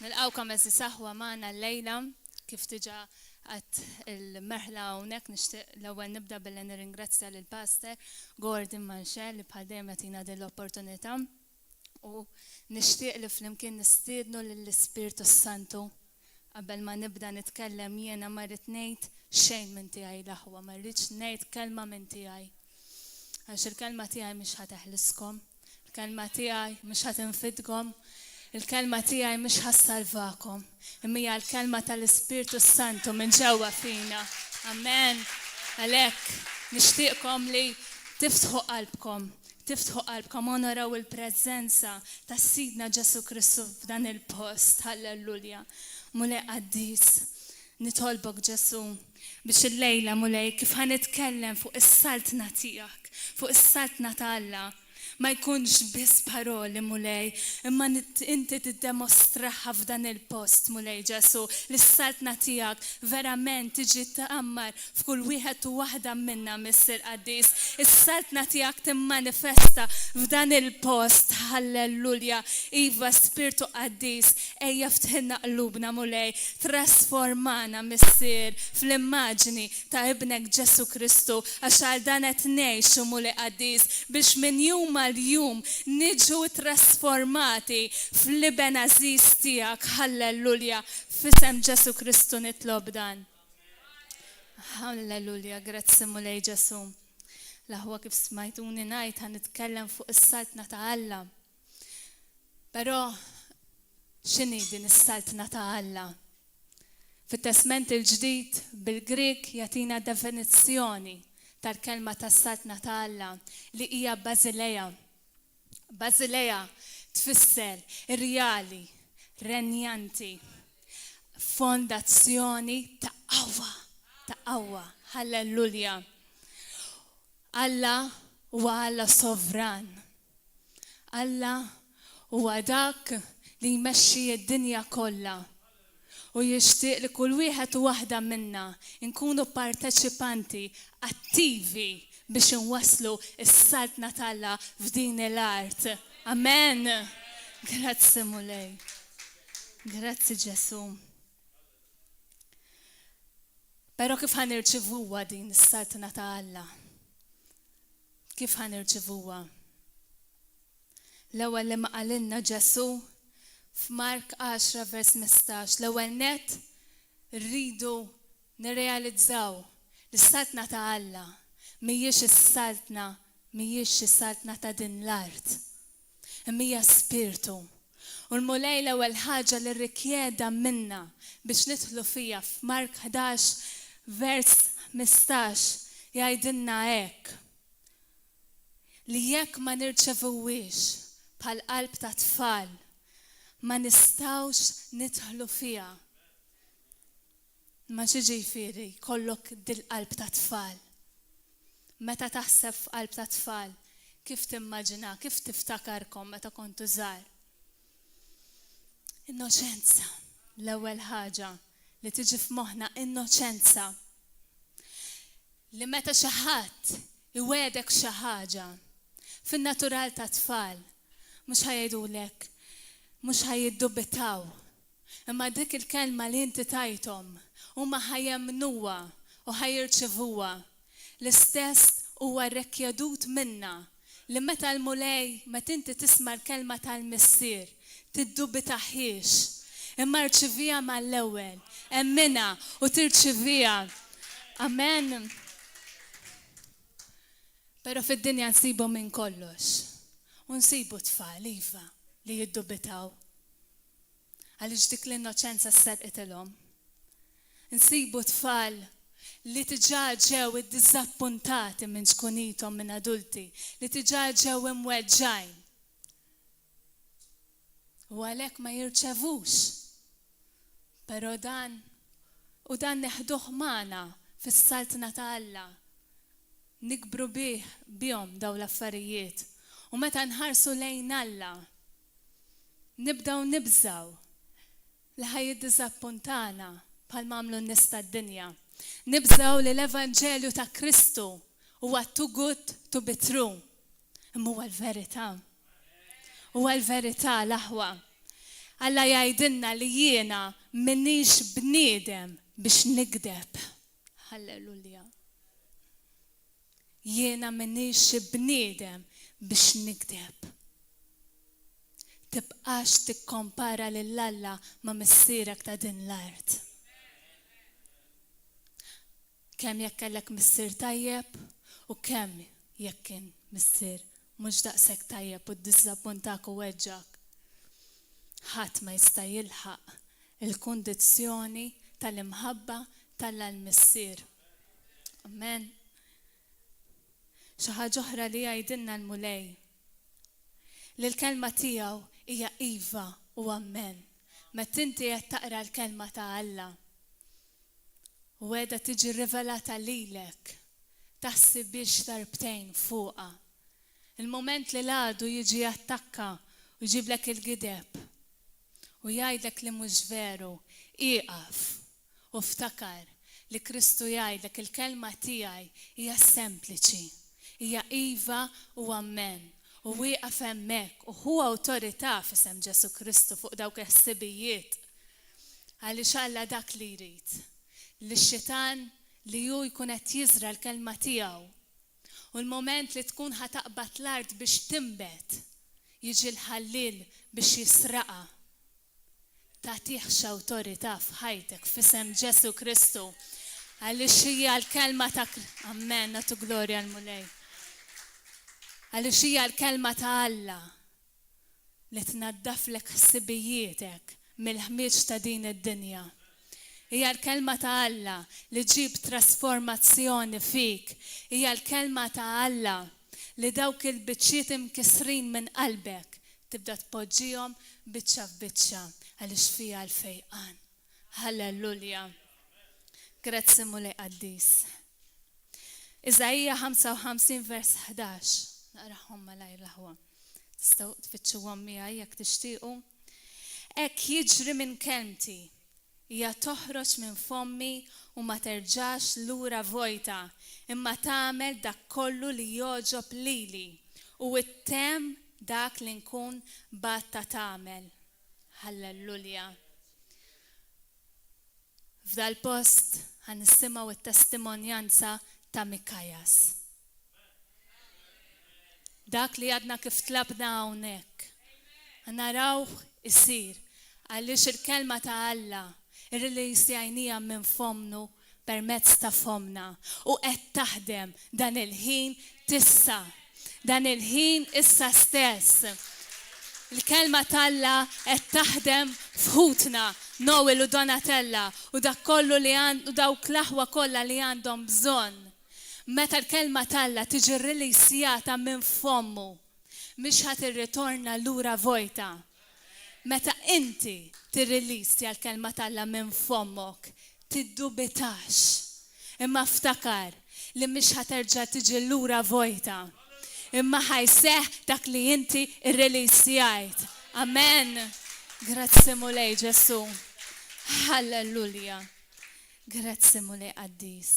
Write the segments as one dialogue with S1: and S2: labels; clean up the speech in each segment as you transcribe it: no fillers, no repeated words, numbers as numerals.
S1: Nilqgħukom għeżież aħwa magħna llejla, kif diġà għedt il-merħla hawnhekk nixtieq l-ewwel nibda billi nirringrazzja lill-Pastor Gordon Manchè li bħal dejjem jagħtina din l-opportunità u nixtieq li flimkien nistiednu lill-Ispirtu s-Santu qabel ma nibda nitkellem jiena ma rrid ngħid xejn minn tiegħi l-aħwa, ma rridx ngħid kelma minn tiegħi. Għax il-kelma tiegħi mhix ħa teħliskom. Il-kelma tiegħi mhux ħa tinfidkom, il-kelma tiegħi mhux ħa ssalvakom, imma hija l-kelma tal-Ispirtu s-Santu minn ġewwa fina. Amen. Għalhekk nixtieqkom li tiftħu qalbkom, tiftħu qalbkom onoraw il-preżenza ta' Sidna Ġesù Kristu f'dan il-post. Hallelujah. Mulej qaddis, nitolbok Ġesù biex illejla Mulej kif ħa nitkellem fuq is-saltna tiegħek, fuq is-saltna ta' Alla, Ma jkunx biss paroli, Mulej, imma inti tiddemostraha f'dan il-post, Mulej Ġesù, li s-Saltna tiegħek verament tiġi tgħammar f'kull wieħed u waħda minna, Missier Qaddis. Is-Saltna tiegħek timmanifesta f'dan il-post. Ħallelulja. Iva, Spirtu Qaddis, ejja ftħilna qlubna, Mulej. Trasformana, Missier, fl-immaġni ta' Ibnek Ġesù Kristu, għax għal dan qed ngħixu, Mulej Qaddis, biex minn jum għal jum niġu ttrasformati fl-Iben għażiż tiegħek. Ħallelulja. F'isem Ġesù Kristu nitlob dan. Ħallelulja. Grazzi Mulej Ġesù. L-aħwa kif smajtuni ngħid ħa nitkellem fuq is-Saltna ta' Alla. Però x'inhi din is-Saltna ta' Alla? Fit-Testment il-Ġdid bil-Grieg jagħtina definizzjoni tal-kelma tas-Saltna ta' Alla li hija basileia. Basileia tfisser irjali, renjanti, fondazzjoni ta' qawwa, ta' qawwa. Ħallelulja. Alla huwa Alla sovran. Alla huwa dak li jmexxi d-dinja kollha u jixtieq li kull wieħed u waħda minna nkunu parteċipanti attivi biex inwasslu s-Saltna t'Alla f'din l-art. Amen! Grazzi Mulej. Grazzi Ġesù. Però kif ħa nirċivuha din is-Saltna ta' Alla? Kif ħa nirċivuha? L-ewwel li ma qalilna Ġesù f'Mark 10 vers 15, l-ewwel nett rridu nirrealizzaw li s-Saltna ta' Alla mhijiex is-saltna mhijiex xi saltna ta' din l-art. Imma hija spirtu. U l-Mulej l-ewwel ħaġa li rrikjeda minna biex nidħlu fiha f'Mark 11 vers 15 jgħidilna hekk, li jekk ma nirċevuhiex bħal qalb ta' tfal, ma nistgħux nidħlu fiha. Imma x'jiġifieri jkollok dil-qalb ta' tfal? Meta taħseb f'qalb ta' tfal, kif timmaġina, kif tiftakarkom meta kontu żgħar? Innoċenza, l-ewwel ħaġa li tiġi f'moħħna innoċenza. Li meta xi ħadd iwiegħdek xi ħaġa, fin-natural tat-tfal, mhux ħa jgħidulek, mhux ħa jiddubitaw Imma dik il-kelma li inti tajthom, huma ħa jemmnuha u ħa jirċivuha. L-istess huwa rrekjedut minna li meta l-Mulej, meta inti tisma' l-kelma tal-Missier, tiddubitahiex, imma rċiviha mal-ewwel, emminha u tirċiviha. Amen. Però fid-dinja nsibu minn kollox. U nsibu tfal, iva, li jiddubitaw. Għaliex dik l-innoċenza sserqitilhom. Insibu tfal li diġà ġew iddiżappuntati minn ċkunithom minn adulti, li diġà ġew imweġġgħin. U għalhekk ma jirċevux. Però dan u dan neħduh magħna fis-Saltna ta' Alla. Nikbru bih bihom dawn l-affarijiet. U meta nħarsu lejn Alla, Nibdew nibżgħu li ħa jiddiżappuntana bħalma għamlu n-nies tad-dinja. Nibżgħu li l-evanġelju ta' Kristu huwa too good to be true. Imma huwa l-verità. Huwa l-verità, l-aħwa. Alla jgħidilna li jiena m'iniex bniedem biex nigdeb. Hallelujah. Jiena m'iniex xi bniedem biex nigdeb. Tibqax tikkompara lil Alla ma' missierek ta' din l-art. Kemm jekk kellek missier tajjeb u kemm jekk kien missier mhux daqshekk tajjeb u ddiżappuntak u weġġgħek, ħadd ma jista' jilħaq il-kundizzjoni tal-imħabba t'Alla l-Missier. Amen. Xi ħaġa oħra li jgħidilna l-Mulej, li l-kelma tiegħu hija iva u ammen. Meta inti qed taqra l-kelma ta' Alla u qiegħda tiġi rivelata lilek, taħsibhiex darbtejn fuqha. Il-mument li l-għadu jiġi jattakka u jġiblek il-gideb u jgħidlek li mhux veru, ieqaf U ftakar li Kristu jgħidlek il-kelma tiegħi hija sempliċi, hija iva u ammen, u wieqaf hemmhekk u ħu awtorità f'isem Ġesù Kristu fuq dawk il-ħsibijiet. Għaliex Alla dak li jrid, li x-xitan li hu jkun qed jiżra' l-kelma tiegħu, u l-mument li tkun ħa taqbad l-art biex tinbet, jiġi l-ħalliel biex jisraqha. Tagħtihx awtorità f'ħajtek f'isem Ġesù Kristu għaliex hija l-kelma ta' Amen, nagħtu glorja l-Mulej. Għaliex hija l-kelma ta' Alla li tnaddaflek ħsibijietek mill-ħmieġ ta' din id-dinja. Hija l-kelma ta' Alla li ġġib trasformazzjoni fik. Hija l-kelma ta' Alla li dawk il-biċċiet imkissrin minn qalbek tibda tpoġġihom biċċa f'biċċa għaliex fiha l-fejqan. Hallelujah! Grazzi Mulej Qaddis. Iżaija 55 vers 11. Naqrahom malajr l-aħwa. Tistgħu tfittxuhom miegħi jekk tixtiequ. Hekk jiġri minn kelmti Hija toħroġ minn fommi u ma terġax lura vojta, imma tagħmel dak kollu li jogħġob lili, u ttemm dak li nkun bgħattha tagħmel. Hallelujah! F'dal-post ħa nisimgħu t-testimonjanza ta' Mikajas. Dak li għadna kif tlabna hawnhekk. Narawh isir għaliex il-kelma ta' Alla irrilisjajnieha minn fommnu permezz ta' fommna u qed taħdem dan il-ħin t'issa. Dan il-ħin issa stess. Il-kelma t'Alla qed taħdem f'ħutna Noel u Donatella u dak kollu li u dawk l-aħwa kollha li għandhom bżonn. Meta l-Kelma t'Alla tiġi rrilisjata minn fommu, mhix ħa tirritorna lura vojta. Meta inti tirrilisja l-Kelma t'Alla minn fommok, tiddubitax, imma ftakar li mhix ħa terġa' tiġi lura vojta, imma ħa jseħħ dak li inti rrilisjajt. Amen! Grazzi Mulej Ġesù. Hallelujah. Grazzi Mulej Qaddis.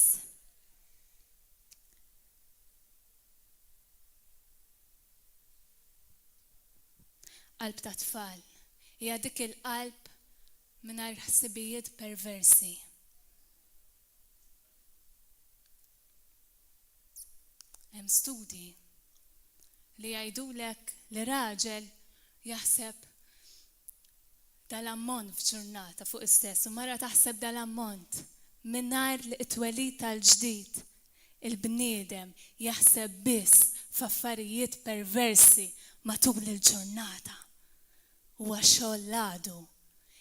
S1: Qalb ta' tfal hija dik il-qalb mingħajr ħsibijiet perversi. Hemm studji li jgħidulek li raġel jaħseb dal-ammont f'ġurnata fuq is-sess u mara taħseb dal-ammont. Mingħajr it-twelid tal-ġdid, il-bniedem jaħseb biss f'affarijiet perversi matul il-ġurnata. Huwa xogħol l-għadu.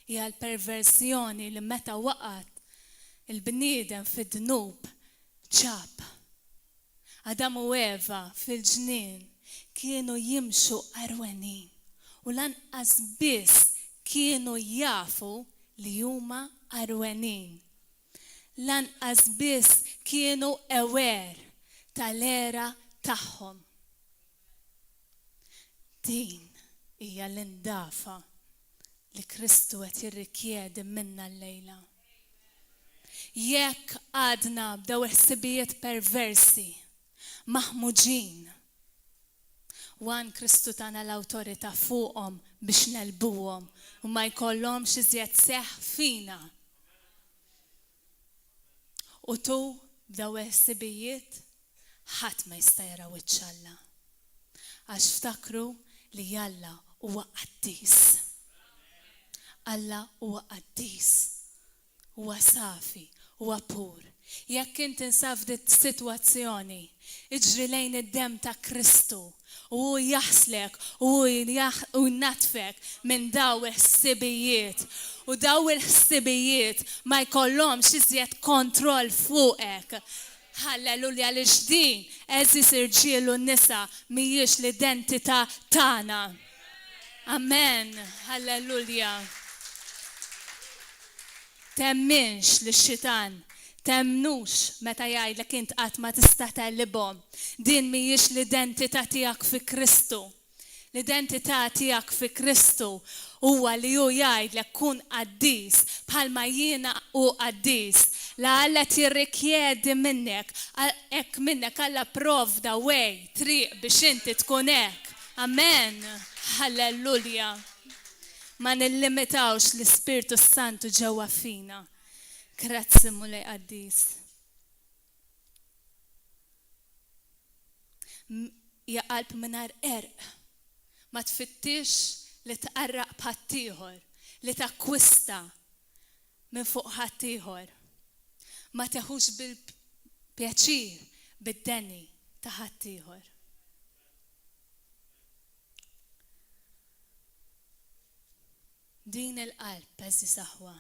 S1: Hija l-perversjoni li meta waqgħet il-bniedem fid-dnub ġab. Adam u Eva fil-ġnien kienu jimxu għarwenin u lanqas biss kienu jafu li huma għarwenin. Lanqas biss kienu aware tal-għera tagħhom. Din hija l-indafa li Kristu qed jirrikjedi minna llejla. Jekk għadna b'daw il-ħsibijiet perversi, maħmuġin. One Kristu tana l-awtorità fuqhom biex negħlbuhom u ma jkollhomx iżjed seħħ fina. U tu b'daw il-ħsibijiet ħadd ma jista' jara wiċċ Alla. Għax ftakru li Alla huwa qaddis. Alla huwa qaddis. Huwa safi, huwa pur. Jekk int tinsab f'dik sitwazzjoni, iġri lejn id-demm ta' Kristu u hu jaħslek u hu jnaddfek minn daw il-ħsibijiet. U daw il-ħsibijiet ma jkollhomx iżjed kontroll fuqek. Ħallelulja għaliex din, għeżież irġiel u nisa, mhijiex l-identità tagħna. Amen. Ħallelulja. Temminx lix-xitan. Temmnux meta jgħidlek int qatt ma tista' tegħlibhom. Din mhijiex l-identità tiegħek fi Kristu. L-identità tiegħek fi Kristu huwa li hu jgħidlek kun qaddis bħalma jiena hu qaddis. La Alla qed jirrikjedi minnek, hekk minnek Alla pprovda way, triq biex inti tkun hekk. Amen! Ħallelulja! Ma nillimitawx l-Ispirtu s-Santu ġewwa fina. Grazzi Mulej qaddis. Hija qalb mingħajr qerq. Ma tfittixx li tqarraq b'ħaddieħor, li takkwista minn fuq ħaddieħor. Ma teħux bil-pjaċir bid-deni ta' ħaddieħor. Din il-qalb, għeżież aħwa,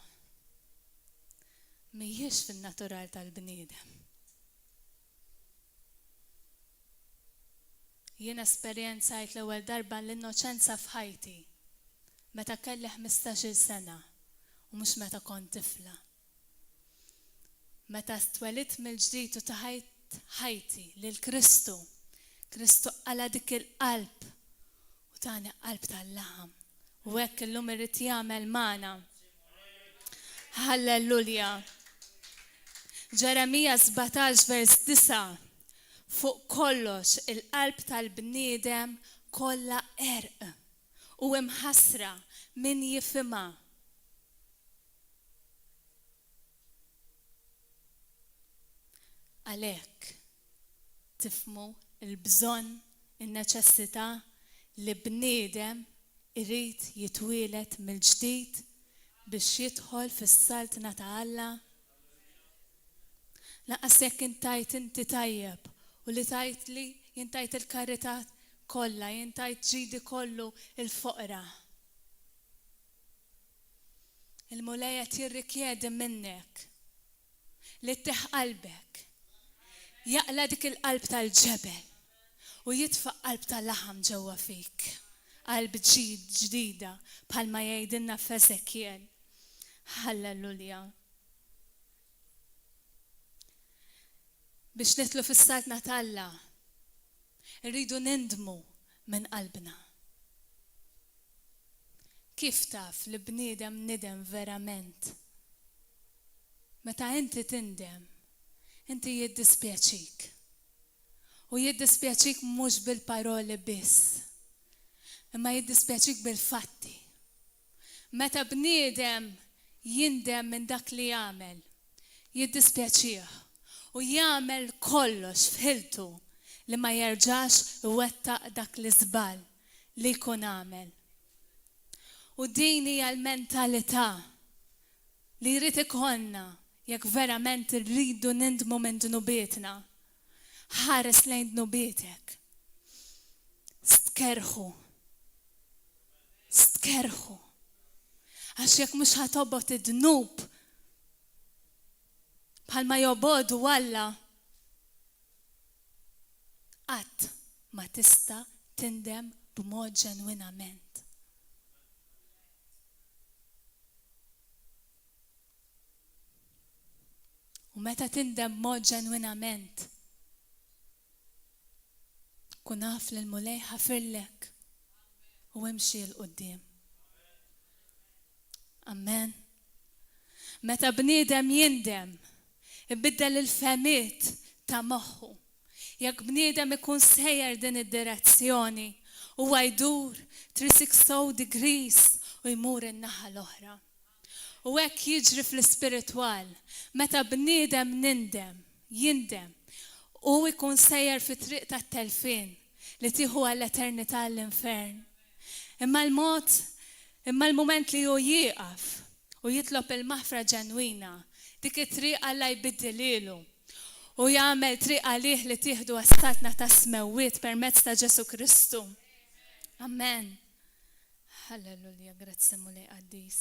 S1: mhijiex fin-natural tal-bniedem. Jien esperjenzajt l-ewwel darba l-innoċenza f'ħajti meta kelli ħmistax-il sena u mhux meta kont tifla. Meta twelidt mill-ġdid u tajt ħajti lil Kristu, Kristu qala' dik il-qalb u tani qalb tal-laħam. U hekk illum irid jagħmel magħna. Ħallelulja. Ġeremija 17 vers 9 Fuq kollox il-qalb tal-bniedem kollha qerq u imħassra min jifhimha. Għalhekk, tifhmu l-bżonn, in-neċessità li bniedem irid jitwieled mill-ġdid biex jidħol fis-Saltna ta' Alla? Lanqas jekk int tgħid inti tajjeb u li tgħid li jien tajt il-karità kollha, jien tajt ġidi kollu l-foqra. Il-Mulej qed jirrikjedi minnek li ttih qalbek. Jaqla' dik il-qalb tal-ġebel u jitfa' qalb ta' laħam ġewwa fik, qalb ġdida bħalma jgħidilna f'Eżekjel. Ħallelulja. Biex nidħlu fis-Saltna t'Alla, irridu nindmu minn qalbna. Kif taf li bniedem nidem verament? Meta inti tindem, inti jiddispjaċik. U jiddispjaċik mhux bil-paroli biss, imma jiddispjaċik bil-fatti. Meta bniedem jindem minn dak li għamel, jiddispjaċih u jagħmel kollox f'ħiltu li ma jerġax iwettaq dak l-iżball li jkun għamel. U din hija l-mentalità li jrid ikollna jekk verament irridu nindmu minn dnubietna. Ħares lejn dnubietek. Stkerrħu. Stkerrħu. Għax jekk mhux ħa tobgħod id-dnub bħalma jobogħdu Alla, qatt ma tista' tindem b'mod ġenwinament. U meta tindem b'mod ġenwinament, kun af li l-Mulej ħafirlek u imxi 'l quddiem. Amen. Meta bniedem jindem, ibiddel il-fehmiet ta' moħħu. Jekk bniedem ikun sejjer din id-direzzjoni. Huwa jdur 360 degrees u jmur in-naħa l-oħra. U hekk jiġri fl-ispiritwal, meta bniedem nindem, jindem, hu jkun sejjer fit-triq tat-telfien li tieħu għall-eternità l-infern. Imma l-mod, imma l-mument li hu jieqaf u jitlob il-maħfra ġenwina, dik it-triq Alla jbiddilhielu u jagħmel triq għalih li tieħdu għas-Saltna tas-Smewwiet permezz ta' Ġesù Kristu. Amen. Hallelujah, grazzi Mulej qaddis.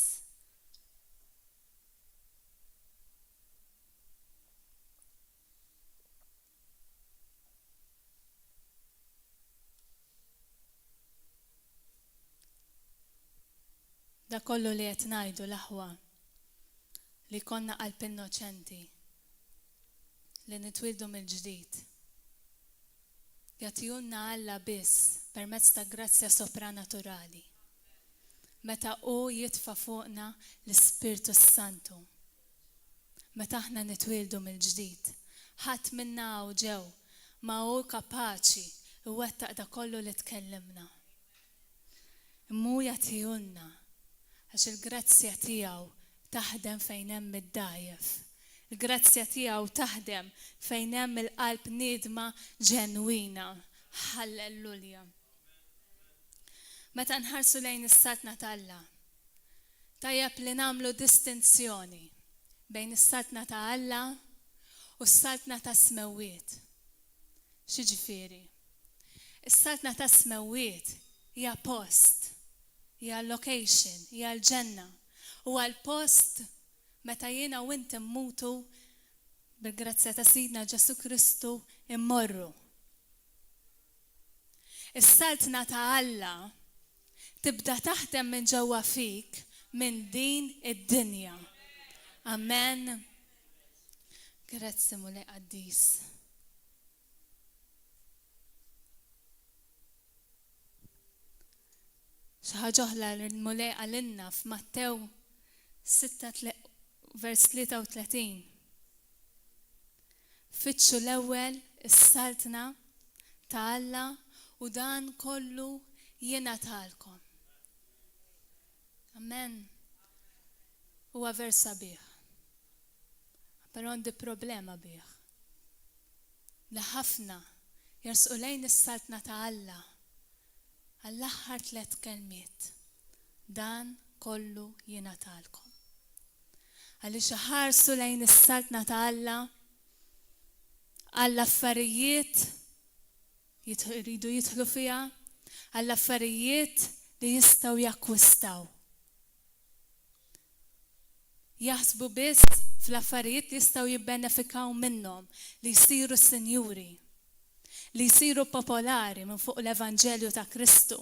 S1: Dak kollu li qed ngħidu l-aħwa li jkollna qalb innoċenti, li nitwieldu mill-ġdid, jagħtihulna Alla biss permezz ta' grazzja sopranaturali, meta Hu jitfa' fuqna l-Ispirtu s-Santu. Meta aħna nitwieldu mill-ġdid, ħadd minna hawn ġew ma hu kapaċi jwettaq dak kollu li tkellimna. Imma hu jagħtihulna għax il-grazzja tiegħu taħdem fejn hemm id-dgħajjef. Il-grazzja tiegħu taħdem fejn hemm il-qalb niedma ġenwina. Ħallelulja! Meta nħarsu lejn is-Saltna t'Alla, tajjeb li nagħmlu distinzjoni bejn is-Saltna ta' Alla u s-Saltna tas-smewwiet. X'jiġifieri? Is-Saltna tas-smewwiet hija post, hija location, hija l-ġenna. Huwa l-post meta jiena u inti mmutu bil-grazzja ta' Sidna Ġesù Kristu mmorru. Is-Saltna ta' Alla tibda taħdem minn ġewwa fik minn din id-dinja. Amen. Grazzi Mulej qaddis. Xi ħaġa oħra li l-Mulej qalilna f'Mattew 6 vers 33. Fittxu l-ewwel is-Saltna ta' Alla u dan kollu jingħatalkom. Amen. Huwa vers sabiħ. Però għandi problema bih. Li ħafna jersqu lejn is-Saltna ta' Alla għall-aħħar tlett kelmiet, Dan kollu jingħatalkom. Għaliex iħarsu lejn is-Saltna ta' Alla għall-affarijiet jridu jidħlu fiha, għall-affarijiet li jistgħu jakkwistaw. Jaħsbu biss fl-affarijiet li jistgħu jibbenefikaw minnhom, li jsiru sinjuri, li jsiru popolari minn fuq l-evanġelju ta' Kristu,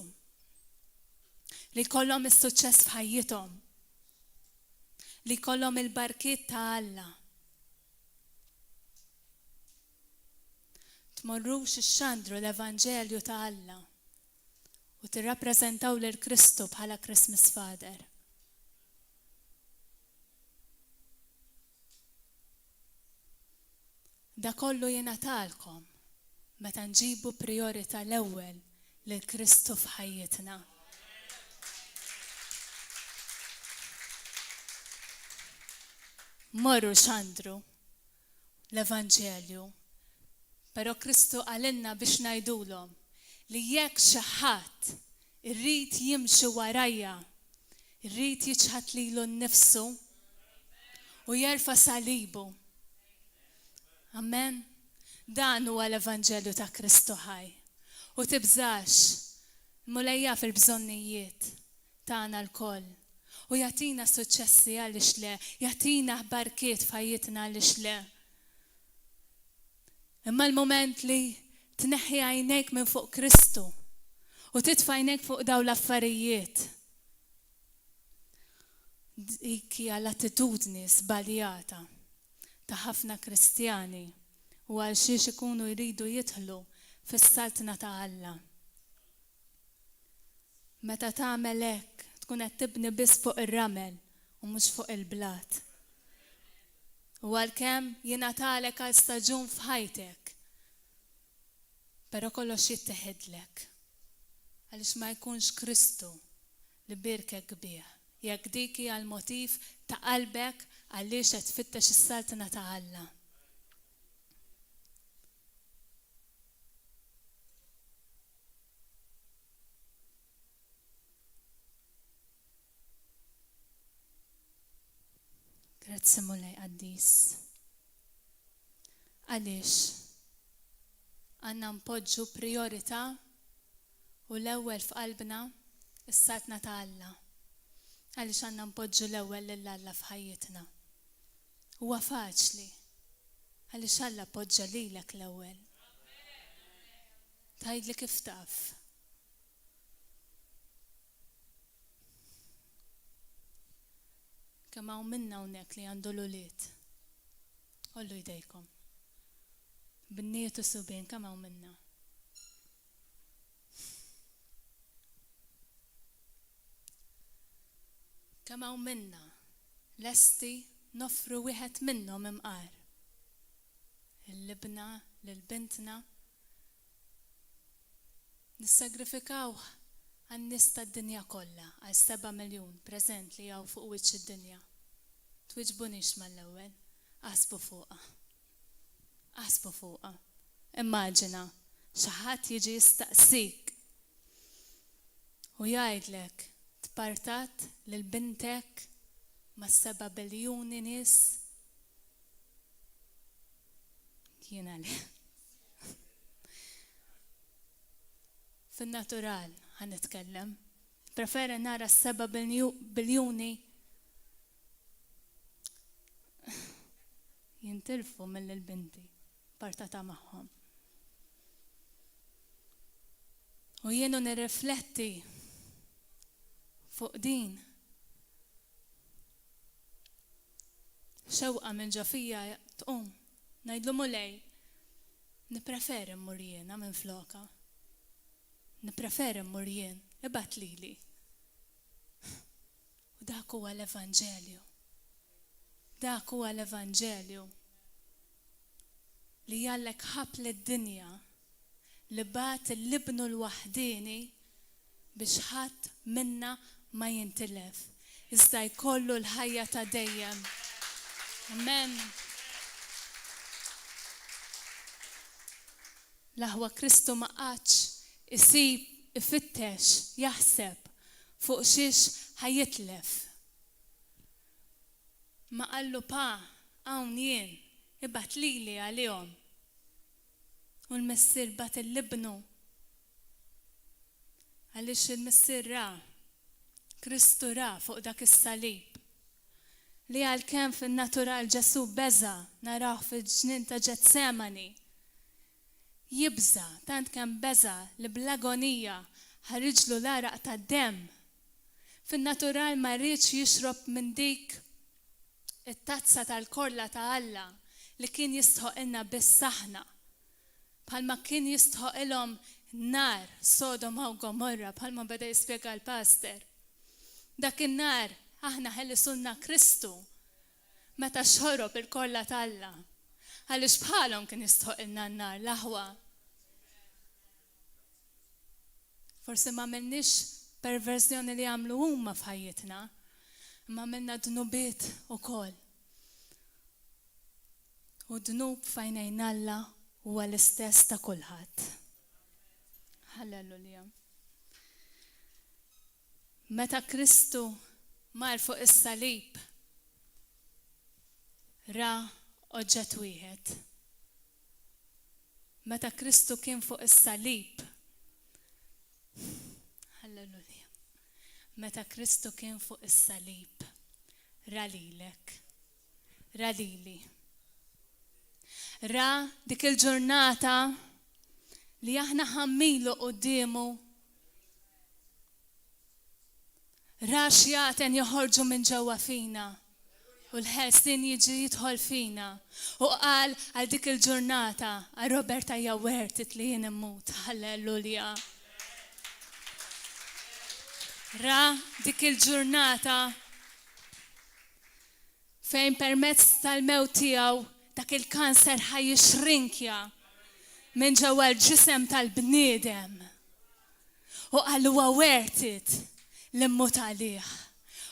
S1: li jkollhom is-suċċess f'ħajjithom, li jkollhom il-barkiet ta' Alla. Tmorrux ixxandru l-evanġelju ta' Alla u tirrappreżentaw lil Kristu bħala Christmas Father. Da kollu jingħatalkom meta nġibu prijorità l-ewwel lil Kristu f'ħajjitna. Morru xandru l-evanġelju, però Kristu qalilna biex ngħidulhom li jekk xi ħadd irid jimxi warajja, irid jiċħad lilu nnifsu u jerfa' salibu. Amen. Dan huwa l-evanġelju ta' Kristu ħaj. U tibżax, il-Mulej jaf il-bżonnijiet tagħna lkoll. U jagħtina suċċessi għaliex le, jagħtina barkiet f'ħajjitna għaliex le. Imma l-mument li tneħħi għajnejk minn fuq Kristu u titfa' għajnejk fuq dawn l-affarijiet, dik hija l-attitudni żbaljata ta' ħafna Kristjani u għalxiex ikunu jridu jidħlu fis-Saltna ta' Alla. Meta tagħmel hekk, tkun qed tibni biss fuq ir-ramel u mhux fuq il-blat. U għalkemm jingħatalek għal staġun f'ħajtek, però kollox jitteħidlek. Għaliex ma jkunx Kristu li bierkek bih, jekk dik hija l-motiv ta' qalbek għaliex qed tfittex is-Saltna ta' Alla. Grazzi Mulej Qaddis. Għaliex għandna npoġġu prijorità u l-ewwel f'qalbna s-Saltna ta' Alla? Għaliex għandna npoġġu l-ewwel lil Alla f'ħajjitna? Huwa faċli. Għaliex Alla poġġa lilek l-ewwel. Tgħidli kif taf? Kemm hawn minna hawnhekk li għandu l-ulied? Għollu jdejkom. Bniet u subien kemm hawn minna? Kemm hawn minna lesti noffru wieħed minnhom imqar? Lil ibna, lil bintna, Nissagrifikawh għan-nies tad-dinja kollha, għal seba' miljun preżent li hawn fuq wiċċ id-dinja. Twiġbunix mal-ewwel. Aħsbu fuqha. Aħsbu fuqha. Immaġina xi ħadd jiġi jistaqsik u jgħidlek tpartat lil bintek mas-seba' biljuni nies? Jiena le. Fin-natural ħa nitkellem. Preferi nara s-seba' biljuni jintilfu milli l-binti partata magħhom. U jien u nirrifletti fuq din Xewqa minn ġo fija tqum. Ngħidlu Mulej, nippreferi mmur jiena minflokha. Nippreferi mmur jien, ibgħat lili. U dak huwa l-Evanġelju. Dak huwa l-Evanġelju. Li jgħallek ħabb lid-dinja li bagħat 'l Ibnu l-waħdieni biex ħadd minna ma jintilef, iżda jkollu l-ħajja ta' dejjem. Amen. L-aħwa Kristu ma qagħadx isib, ifittex, jaħseb fuq xiex ħa jitlef. Ma qallu pa, hawn jien, ibgħat lili għalihom. U l-Missier bagħat 'l Ibnu. Għaliex il-Missier ra, Kristu ra fuq dak is-salib, li għalkemm fin-natural Ġesù beża' narawh fil-ġnien ta' Ġetsemani, jibża' tant kemm beża' li bl-agonija ħariġlu l-għaraq tad-demm. Fin-natural ma riedx jixrob minn dik it-tazza tal-korla ta' Alla li kien jistħoqilna biss aħna, bħalma kien jistħoqilhom nar Sodoma u Gomorra bħalma beda jispjega l-pastor. Dak in-nar aħna ħelisulna Kristu meta xorob il-korla t'Alla. Għaliex bħalhom kien jistħoqilna n-nar l-aħwa. Forsi m'għamilniex perverżjoni li għamlu huma f'ħajjitna, imma għamilna dnubiet ukoll. U d-dnub f'għajnejn Alla huwa l-istess ta' kulħadd. Halleluja. Meta Kristu mar fuq is-salib, ra oġġett wieħed. Meta Kristu kien fuq is-salib, Halleluja. Meta Kristu kien fuq is-salib, ra lilek, ra lili. Ra dik il-ġurnata li aħna ħammilu quddiemu Ra xjaten joħorġu minn ġewwa fina u l-ħelsien jiġi jidħol fina. U qal għal dik il-ġurnata, għal Roberta hija worth it li jien immut. Hallelujah. Ra dik il-ġurnata fejn permezz tal-mewt tiegħu dak il-kanser ħa jixrinkja minn ġewwa l-ġisem tal-bniedem. U qal huwa worth it li mmut għalih.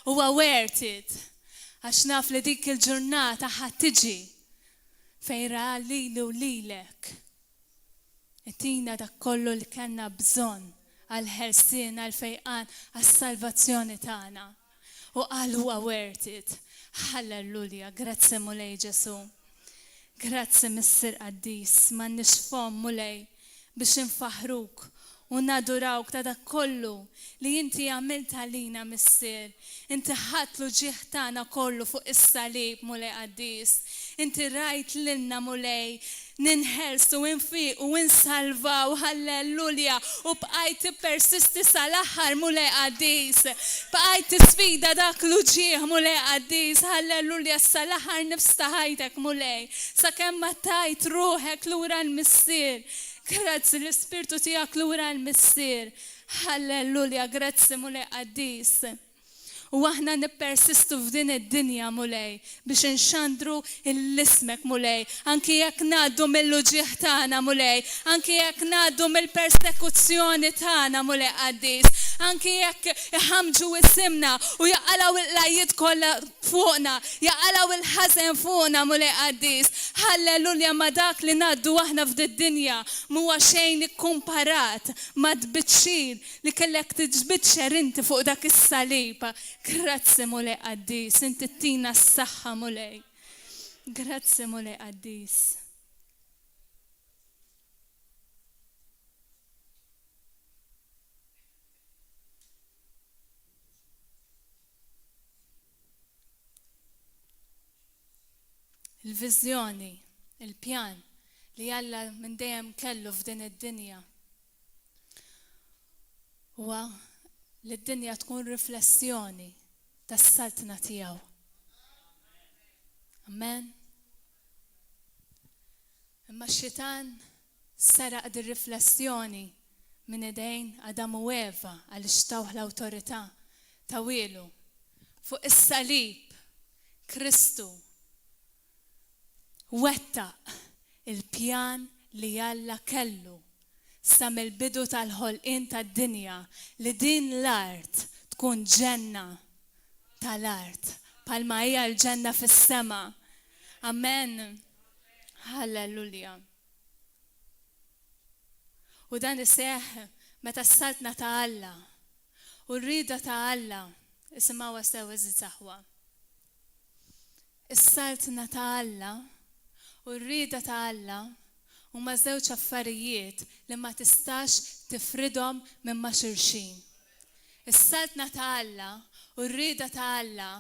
S1: Huwa worth it għax naf li dik il-ġurnata ħa tiġi fejn ra lili u lilek itina dak kollu li kellna bżonn għall-ħelsien, għall-fejqan, għas-salvazzjoni tagħna. U qal huwa worth it. Hallelujah, grazzi Mulej Ġesù. Grazzi Missier Qaddis, m'għandniex fomm Mulej biex infaħħruk u nadurawk ta' dak kollu li inti għamilt għalina Missier. Inti ħadt l-uġigħ tagħna kollu fuq is-salib Mulej Qaddis. Inti rajt lilna Mulej ninħelsu, infiqu, insalvaw, hallelujah, u bqajt tippersisti sal-aħħar Mulej Qaddis. Bqajt tisfida dak l-uġigħ Mulej Qaddis, hallelujah, sal-aħħar nifs ta' ħajtek Mulej, sakemm ma tajt ruħek lura l-Missier. Grazzi l-Ispirtu tiegħek lura l-Missier. Hallelujah, grazzi Mulej Qaddis. U aħna nippersistu f'din id-dinja, Mulej, biex inxandru l-ismek, Mulej, anki jekk ngħaddu mill-uġigħ tagħna, Mulej, anki jekk ngħaddu mill-persekuzzjoni tagħna, Mulej qaddis, anki jekk iħammġu isimna u jaqalgħu l-qlajjiet kollha fuqna, jaqalgħu l-ħażen fuqna, Mulej qaddis. Ħallelulja ma dak li ngħaddu aħna f'did-dinja m'huwa xejn ikkumparat mat-tbiċċir Li kellek titbiċċer inti fuq dak is-salib. Grazzi Mulej qaddis, inti ttina s-saħħa Mulej. Grazzi Mulej qaddis. Il-viżjoni, il-pjan li Alla minn dejjem kellu f'din id-dinja. Huwa li d-dinja tkun riflessjoni tas-saltna tiegħu. Amen. Imma x-xitan seraq dir-riflessjoni minn idejn Adam u Eva għaliex tawh l-awtorità tawielu fuq is-salib Kristu wettaq il-pjan li Alla kellu sa mill-bidu tal-ħolqien tad-dinja li din l-art tkun ġenna tal-art bħalma hija l-ġenna fis-sema. Amen. Hallelujah. U dan iseħħ meta s-saltna ta' Alla u r-rieda ta' Alla, isimgħuha sew għeżież aħwa, Is-Saltna ta' Alla u r-rieda ta' Alla huma żewġ affarijiet li ma tistax tifridhom minn ma' xulxin. Is-Saltna ta' Alla u r-rieda ta' Alla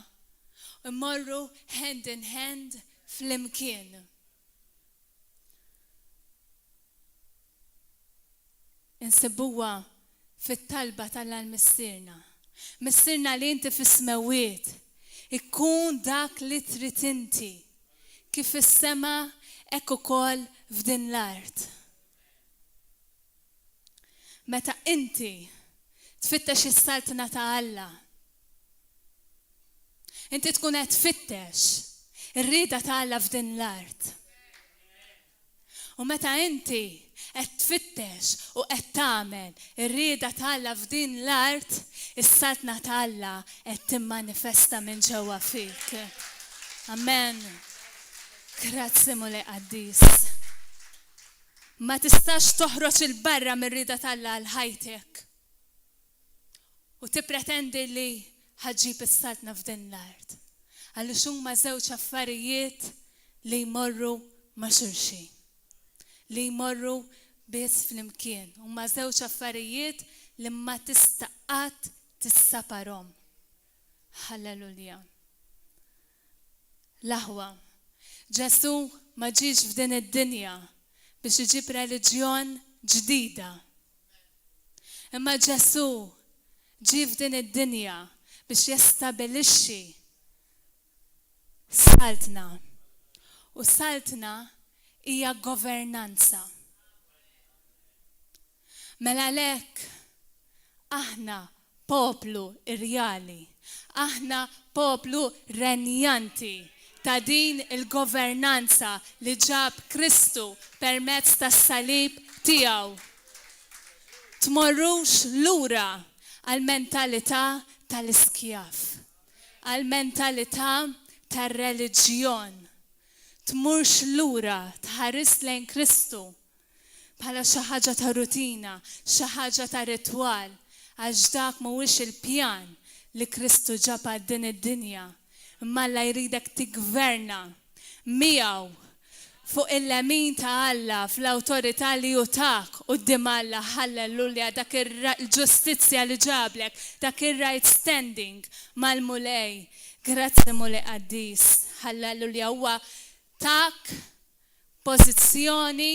S1: jmorru hand in hand flimkien. Insibuha fit-talba t'Alla l-Missierna. Missierna li inti fis-smewwiet, ikun dak li trid inti, kif fis-sema hekk ukoll f'din l-art. Meta inti tfittex is-Saltna ta' Alla, inti tkun qed tfittex ir-rieda ta' Alla f'din l-art. U meta inti qed tfittex u qed tagħmel ir-rieda ta' Alla f'din l-art, is-Saltna ta' Alla qed timmanifesta minn ġewwa fik. Amen. Grazzi Mulej Qaddis. Ma tistax toħroġ 'il barra mir-rieda t'Alla għal ħajtek. U tippretendi li ħa ġġib is-Saltna f'din l-art. Għaliex huma żewġ affarijiet li jmorru ma' xulxin. Li jmorru biss flimkien. Huma żewġ affarijiet li ma tista' qatt tissaparhom. Hallelujah. L-aħwa, Ġesù ma ġiex f'din id-dinja biex iġib reliġjon ġdida. Imma Ġesù ġie f'din id-dinja biex jestabilixxi saltna. U saltna hija governanza. Mela għalhekk aħna poplu rjali, aħna poplu renjanti ta' din il-governanza li ġab Kristu permezz tas-salib tiegħu. Tmorrux lura għall-mentalità tal-iskjav, għall-mentalità tar-reliġjon. Tmurx lura, tħares lejn Kristu bħala xi ħaġa ta' rutina, xi ħaġa ta' ritwal, għax dak mhuwiex il-pjan li Kristu ġab għal din id-dinja. Imma Alla jridek tiggverna miegħu fuq il-lemin ta' Alla fl-awtorità li hu tak quddiem Alla, ħallelulja, dak il-ġustizzja li ġablek, dak ir-right standing mal-Mulej. Grazzi Mulej qaddis, ħallelulja, huwa tak pożizzjoni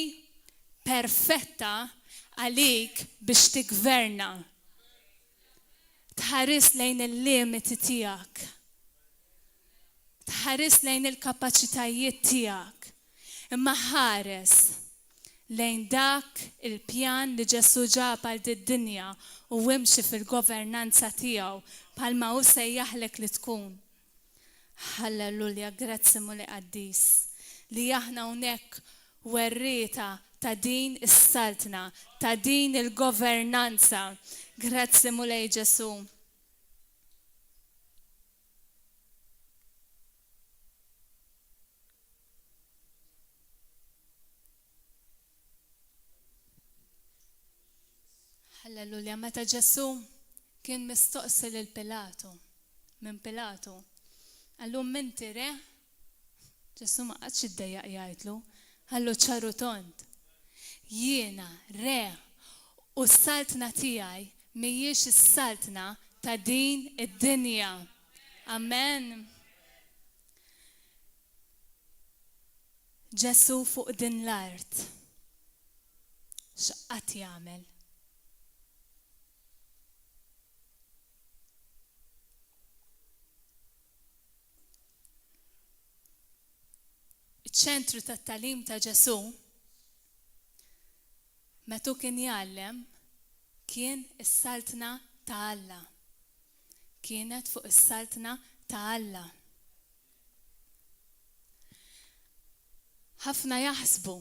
S1: perfetta għalik biex tiggverna. Tħares lejn il-limiti tiegħek. Tħares lejn il-kapaċitajiet tiegħek. Imma ħares lejn dak il-pjan li Ġesù ġab għal did-dinja u imxi fil-governanza tiegħu bħalma hu sejjaħlek li tkun. Ħallelulja, grazzi Mulej qaddis li aħna hawnhekk werrieta ta' din is-saltna, ta' din il-governanza. Grazzi Mulej Ġesù. Halleluja, meta Ġesù kien mistoqsi lil Pilatu, minn Pilatu, qallu m'inti re? Ġesù ma qagħadx jiddejjaq jgħidlu, qallu ċar u tond, Jiena re u s-saltna tiegħi mhijiex is-saltna ta' din id-dinja. Amen. Ġesù fuq din l-art x'qagħad jagħmel? Iċ-ċentru tat-tagħlim ta' Ġesù meta hu kien jgħallem kien is-Saltna ta' Alla. Kienet fuq is-Saltna ta' Alla. Ħafna jaħsbu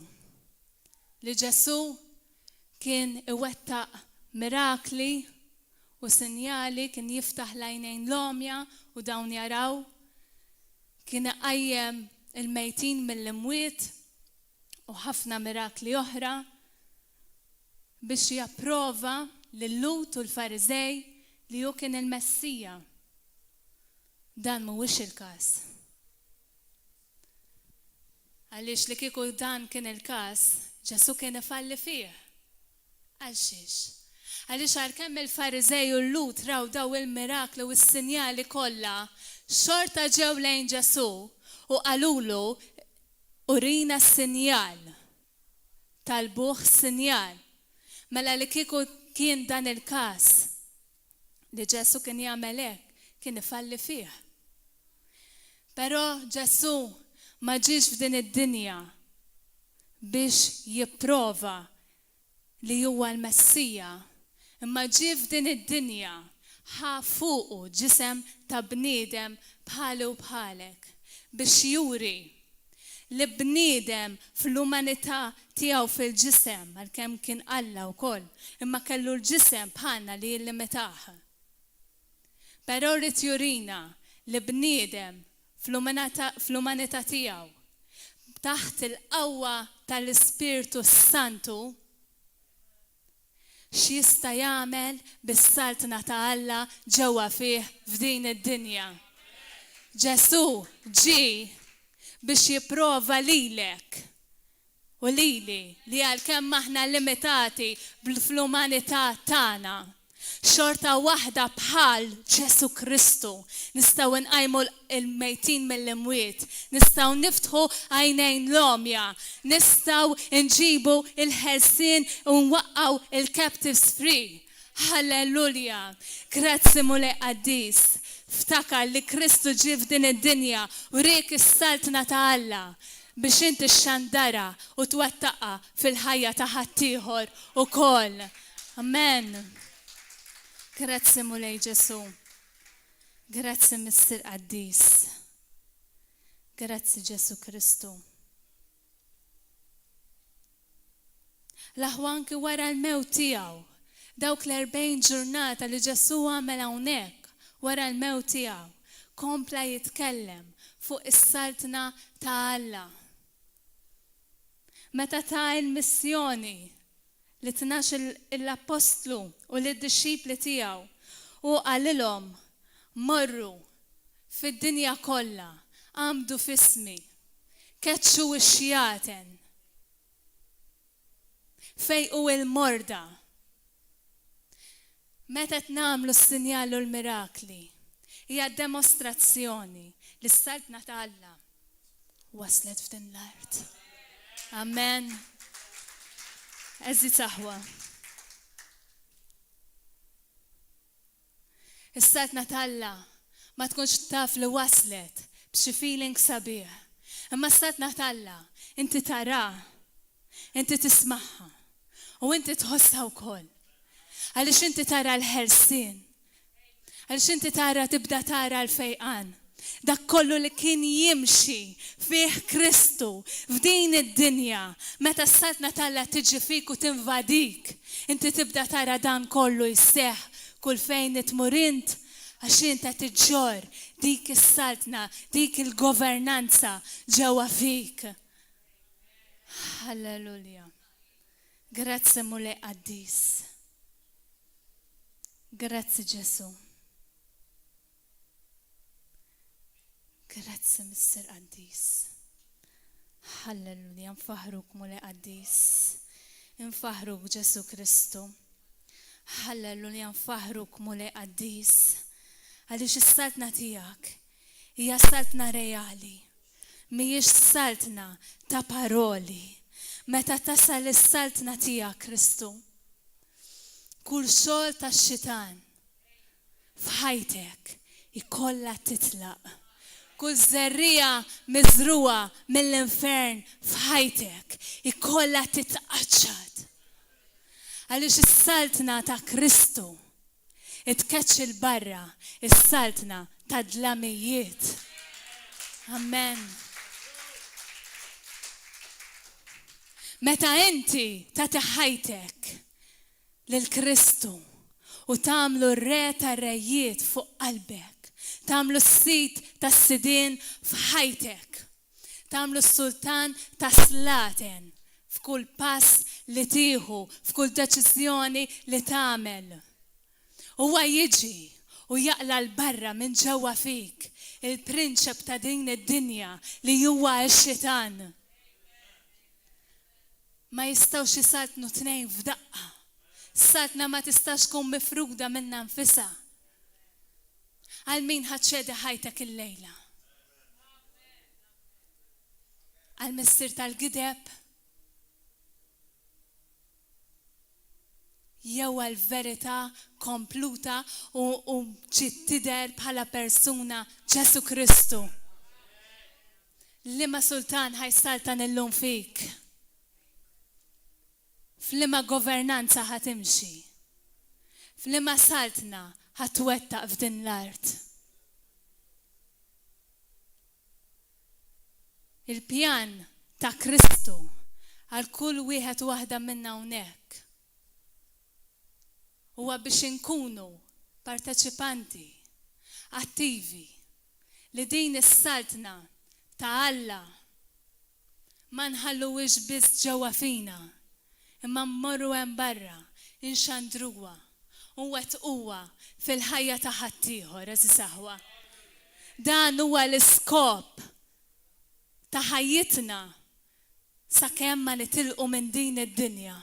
S1: li Ġesù kien iwettaq mirakli u sinjali, kien jiftaħ l-għajnejn l-għomja u dawn jaraw, kien iqajjem il-mejtin mill-imwiet u ħafna mirakli oħra biex japprova lil-Lhud u l-Fariżej li hu kien il-Messija. Dan mhuwiex il-każ. Għaliex li kieku dan kien il-każ, Ġesù kien ifalli fih. Għalxiex? Għaliex għalkemm il-Fariżej u l-Lhud raw daw il-mirakli u s-sinjali kollha, xorta ġew lejn Ġesù u qalulu, Urina s-sinjal. Talbuh sinjal. Mela li kieku kien dan il-każ, li Ġesù kien jagħmel hekk, kien ifalli fih. Però Ġesù ma ġiex f'din id-dinja biex jipprova li huwa l-Messija, imma ġie f'din id-dinja, ħa fuqu ġisem ta' bniedem bħali u bħalek, biex juri li bniedem fl-umanità tiegħu fil-ġisem, għalkemm kien Alla wkoll, imma kellu l-ġisem bħalna li jillimitah. Però ried jurina li bniedem fl-umanità tiegħu, taħt il-qawwa tal-Ispirtu s-Santu, x'jista' jagħmel bis-Saltna ta' Alla ġewwa fih f'din id-dinja. Ġesù ġie biex jipprova lilek u lili li għalkemm aħna limitati fl-umanità tagħna, xorta waħda bħal Ġesù Kristu nistgħu nqajmu l-mejtin mill-imwiet, nistgħu niftħu għajnejn l-għomja, nistgħu nġibu l-ħelsien u nwaqqgħu l-captives free. Ħallelulja! Grazzi Mulej Qaddis. Ftakar li Kristu ġie f'din id-dinja wriek is-Saltna ta' Alla biex inti xxandarha u twettaqha fil-ħajja ta' ħaddieħor ukoll. Amen. Grazzi Mulej Ġesù. Grazzi Missier Qaddis. Grazzi Ġesù Kristu. L-aħwa anki wara l-mewt tiegħu. Dawk l-erbgħin ġurnata li Ġesù għamel hawnhekk wara l-mewt tiegħu, kompla jitkellem fuq is-Saltna ta' Alla. Meta ta l-missjoni lit-tnax il-appostlu u lid-dixxipli tiegħu, hu qalilhom, Morru fid-dinja kollha, għammdu f'ismi, keċċu x-xjaten, fejqu l-morda. Meta qed nagħmlu s-sinjal u l-mirakli, hija demostrazzjoni li s-Saltna ta' Alla waslet f'din l-art. Amen. Għeżież aħwa. Is-Saltna t'Alla ma tkunx taf li waslet b'xi feeling sabiħ. Imma s-Saltna t'Alla inti taraha, inti tismagħha, u inti tħossha wkoll. Għaliex inti tara l-ħelsien. Għaliex inti tara tibda tara l-fejqan. Dak kollu li kien jimxi fih Kristu f'din id-dinja, meta s-Saltna t'Alla tiġi fik u tinvadik, inti tibda tara dan kollu jseħħ kull fejn tmur int għax int qed iġġorr dik is-Saltna, dik il-governanza ġewwa fik. Hallelujah. Grazzi Mulej qaddis. Grazzi Ġesù. Grazzi Missier Qaddis. Halleluja, nfaħruk Mulej Qaddis. Nfaħruk Ġesù Kristu. Halleluja, nfaħruk Mulej Qaddis. Għaliex is-saltna tiegħek hija saltna reali. Mhijiex saltna ta' paroli. Meta tasal is-saltna tiegħek Kristu, kull xogħol tax-xitan f'ħajtek ikollha titlaq. Kull żerriegħa miżrugħa mill-infern f'ħajtek ikollha titqaċċat. Għaliex is-saltna ta' Kristu tkeċċi 'l barra s-saltna tad-dlamijiet. Amen. Meta inti tagħti ħajtek lil Kristu u tagħmlu r-Re tar-rejiet fuq qalbek, tagħmlu s-Sid tas-sidien f'ħajtek, tagħmlu s-Sultan tas-slaten f'kull pass li tieħu, f'kull deċiżjoni li tagħmel. Huwa jiġi u jaqla' 'l barra minn ġewwa fik il-prinċep ta' din id-dinja li huwa x-xitan. Ma jistgħux isaltnu tnejn f'daqqa. Saltna ma tistax tkun mifruda minnha nfisha. Għal min ħa ċċedi ħajtek illejla? Għall-missier tal-gideb? Jew għall-verità kompluta u, u ġiet tidher bħala persuna Ġesù Kristu? Liema sultan ħa jsaltan illum fik? F'liema governanza ħa timxi? F'liema saltna ħa twettaq f'din l-art? Il-pjan ta' Kristu għal kull wieħed u waħda minna hawnhekk huwa biex inkunu parteċipanti attivi li din is-Saltna ta' Alla ma nħalluhiex biss ġewwa fina, imma mmorru hemm barra, inxandruha u nwettquha fil-ħajja ta' ħaddieħor, għeżież aħwa. Dan huwa l-iskop ta' ħajjitna sakemm ma nitilqu minn din id-dinja.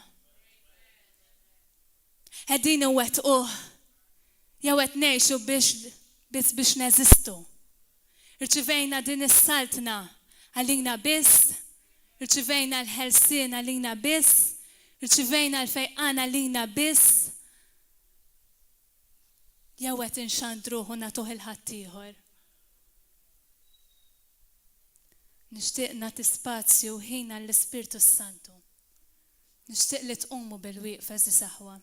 S1: Qegħdin inwettquh jew qed ngħixu biex biss biex neżistu? Irċivejna din is-saltna għalina biss? Irċivejna l-ħelsien għalina biss? Irċivejna l-fejqan għalina biss? Jew qed inxandruh u nagħtuh 'il ħaddieħor? Nixtieq nagħti spazju u ħin għall-Ispirtu s-Santu. Nixtieq li tqumu bil-wieqfa għeżież aħwa.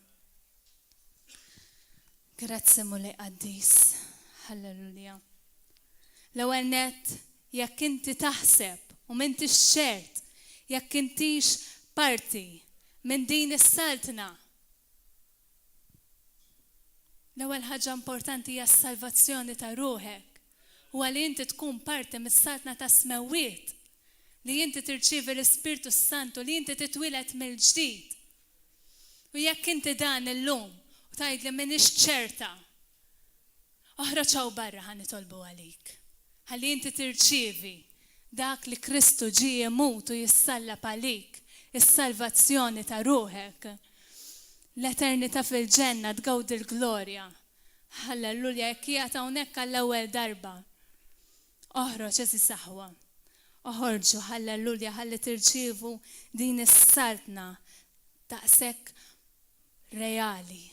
S1: Grazzi Mulej qaddis. Halleluja. L-ewwel nett, jekk inti taħseb u m'intix ċert jekk intix parti minn din is-saltna. L-ewwel ħaġa importanti hija s-salvazzjoni ta' ruħek. Huwa li inti tkun parti mis-saltna tas-smewwiet. Li inti tirċievi l-Ispirtu s-Santu, li inti titwieled mill-ġdid. U jekk inti dan illum u tgħidli m'iniex ċerta, oħroġ hawn barra ħa nitolbu għalik. Ħalli inti tirċievi dak li Kristu ġie jmut u jissallab għalik, is-salvazzjoni ta' ruħek. L-eternità fil-ġenna tgawdi l-glorja. Hallelujah, jekk qiegħed hawnhekk għall-ewwel darba. Oħroġ għeżież aħwa. Oħorġu, hallelujah, ħalli tirċievu din is-saltna daqshekk reali,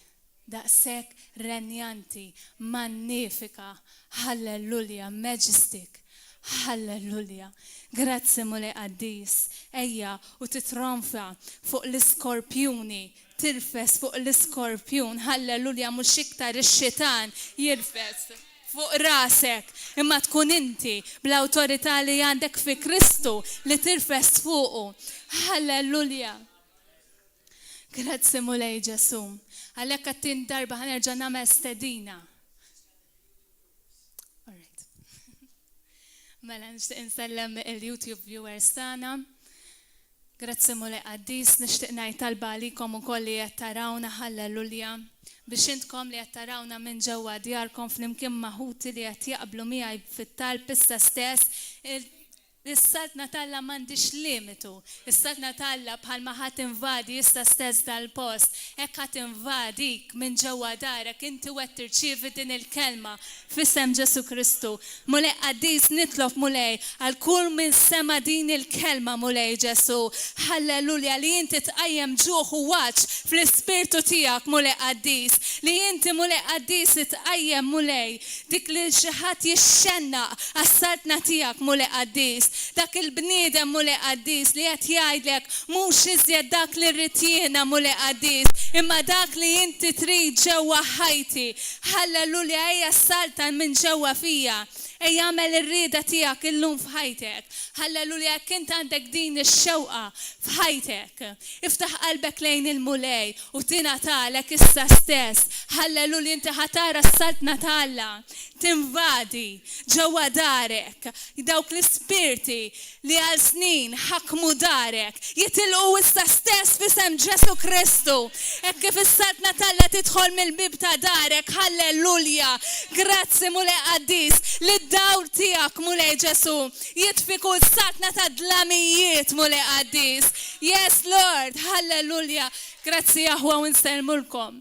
S1: daqshekk renjanti, mannifika, hallelujah, majestic. Hallelujah. Grazzi Mulej Qaddis. Ejja u titronfa fuq l-iskorpjuni, tirfes fuq l-iskorpjun, hallelujah, mhux iktar ix-xitan jirfes fuq rasek, imma tkun inti bl-awtorità li għandek fi Kristu li tirfes fuqu. Hallelujah. Grazzi Mulej Ġesù. Għalhekk għat-tieni darba ħa nerġa' nagħmel stedina. Alright. Mela nixtieq insellem il-YouTube viewers tagħna. Grazzi Mulej Qaddis, nixtieq ngħid talba għalikom ukoll li qed tarawna hallelujah. Biex intkom li qed tarawna minn ġewwa djarkom flimkien ma' ħuti li qed jaqblu miegħi fit-talb issa stess, Is-Saltna t'Alla m'għandhiex limitu. Is-Saltna t'Alla bħalma ħa tinvadi issa stess dal-post, hekk ħa tinvadik minn ġewwa darek inti u qed tirċievi din il-Kelma f'isem Ġesù Kristu. Mulej Qaddis nitlob Mulej għal kull min sema' din il-Kelma Mulej Ġesù. Ħallelulja li inti tqajjem ġuħ u għatx fl-ispirtu tiegħek Mulej Qaddis. Li inti Mulej Qaddis tqajjem Mulej Dik lil xi ħadd jixxennaq għas-saltna tiegħek, Mulej Qaddis. Dak il-bniedem, Mulej Qaddis, li qed jgħidlek, mhux iżjed dak li rrid jiena, Mulej Qaddis, imma dak li inti trid ġewwa ħajti. Ħallelulja, ejja ssaltan minn ġewwa fija. Ejja agħmel ir-rieda tiegħek illum f'ħajtek. Ħallelulja, jekk int għandek din ix-xewqa f'ħajtek, iftaħ qalbek lejn il-Mulej U tingħatalek issa stess. Ħallelulja inti ħa tara s-Saltna ta' Alla tinvadi ġewwa darek. Dawk l-ispirti li għal snin ħakmu darek jitilqu issa stess f'isem Ġesù Kristu. Hekk kif is-Saltna t'Alla tidħol mill-bieb ta' darek, ħallelulja. Grazzi Mulej Qaddis li d-dawl tiegħek Mulej Ġesù jitfi kull saltna ta' dlamijiet Mulej Qaddis. Yes Lord, ħallelulja. Grazzi aħwa u nsellmulkom.